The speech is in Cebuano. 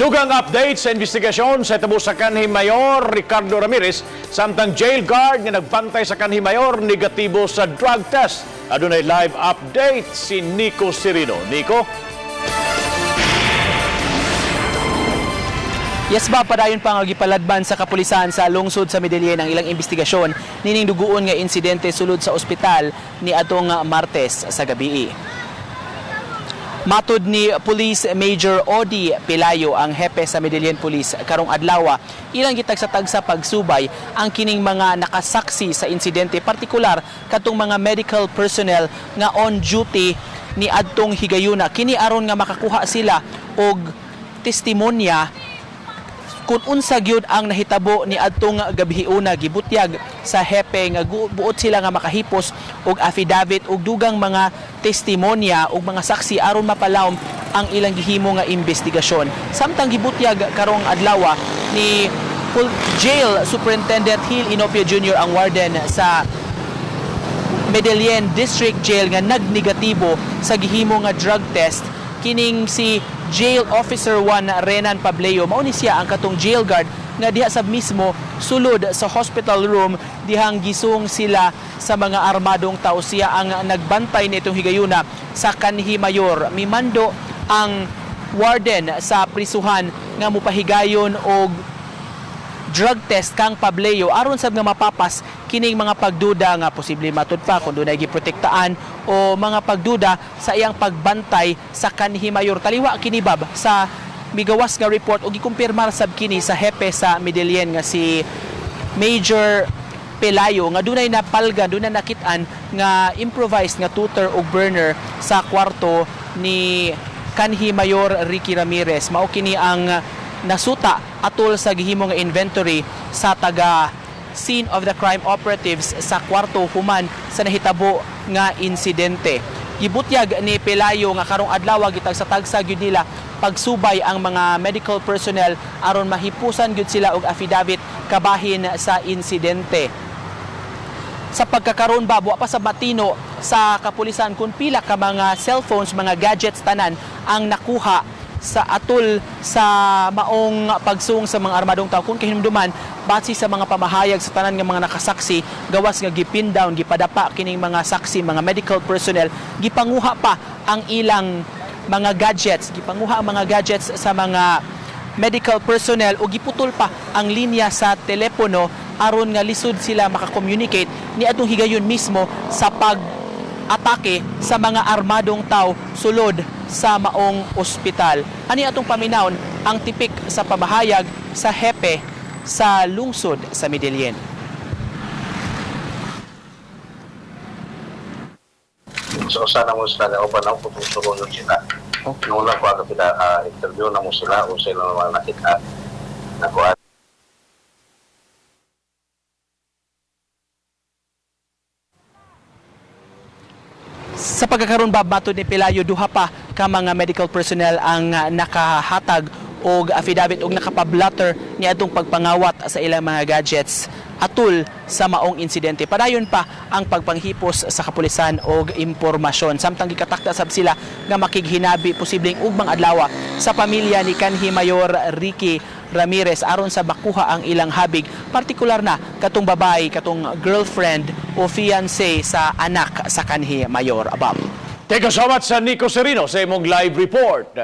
Dugang update sa investigasyon sa itabo sa kanhi Mayor Ricardo Ramirez, samtang jail guard nga nagbantay sa kanhi Mayor negatibo sa drug test. Adunay live update si Nico Serino. Nico? Yes ba, padayon pa nga gipaladban sa kapulisan sa lungsod sa Medellin ang ilang investigasyon nining duguon nga insidente sulod sa ospital ni atong Martes sa gabi. Matud ni Police Major Odi Pelayo, ang hepe sa Medellin Police karong adlaw, ilang gitagsa-tagsa pagsubay ang kining mga nakasaksi sa insidente, partikular katong mga medical personnel nga on duty ni adtong higayuna. Kini aron nga makakuha sila og testimonya kung unsa gyud ang nahitabo ni adtong gabihiuna. Gibutyag sa hepe nga buot sila nga makahipos og affidavit og dugang mga testimonya og mga saksi aron mapalawom ang ilang gihimo nga investigasyon. Samtang gibutyag karong adlaw ni Jail Superintendent Gil Inopia Jr., ang warden sa Medellin District Jail, nga nagnegatibo sa gihimo nga drug test kining si Jail Officer 1 Renan Pableo. Mao ni siya ang katong jail guard nga diha sa mismo sulod sa hospital room dihang gisung sila sa mga armadong tao. Siya ang nagbantay nitong higayuna sa kanhi mayor. Mimando ang warden sa prisuhan nga mopahigayon og drug test kang Pableo aron sab nga mapapas kining mga pagduda nga posible matud pa kung dunay giprotektaan o mga pagduda sa iyang pagbantay sa kanhi mayor. Taliwa kini, Bab, sa migawas nga report o gikumpirmar sab kini sa hepe sa Medellin nga si Major Pelayo nga dunay napalgan, dunay nakit-an nga improvised nga tooter o burner sa kwarto ni kanhi Mayor Ricky Ramirez. Mao kini ang nasuta atol sa gihimo nga inventory sa taga scene of the crime operatives sa kwarto human sa nahitabo nga insidente. Gibutyag ni Pelayo nga karong adlaw gitagsa-tagsa gyud nila pagsubay ang mga medical personnel aron mahipusan gyud sila og affidavit kabahin sa insidente. Sa pagkakaroon ba, wa pa sa matino sa kapulisan kung pila ka mga cellphones, mga gadgets tanan ang nakuha sa atol sa maong pagsung sa mga armadong tao. Kung kahinumduman, base sa mga pamahayag sa tanan nga mga nakasaksi, gawas nga gipin down, gipadapa kining mga saksi, mga medical personnel, gipanguha pa ang ilang mga gadgets, gipanguha ang mga gadgets sa mga medical personnel o giputol pa ang linya sa telepono aron nga lisod sila makakommunicate ni atong higayon mismo sa pag-atake sa mga armadong tao sulod sa maong ospital. Ani atong paminawon ang tipik sa pamahayag sa hepe sa lungsod sa Medellin. So sana mo sila nga uban ako kung surunon sila. Okay. Nung una ko aga pila interview na mo sila o sila mga nakita na kuan. Sa pagkakaroon ba, matod ni Pelayo, duha pa ka mga medical personnel ang nakahatag og affidavit og nakapablatter ni atong pagpangawat sa ilang mga gadgets atul sa maong insidente. Padayon pa ang pagpanghipos sa kapulisan og impormasyon. Samtang gikatakda sab sila nga makighinabi posibleng ugmang adlaw sa pamilya ni kanhi Mayor Ricky Ramirez aron sa makuha ang ilang habig, partikular na katong babae, katong girlfriend o fiancé sa anak sa kanhi Mayor. Abab. Thank you so much sa Nico Serino sa imong live report.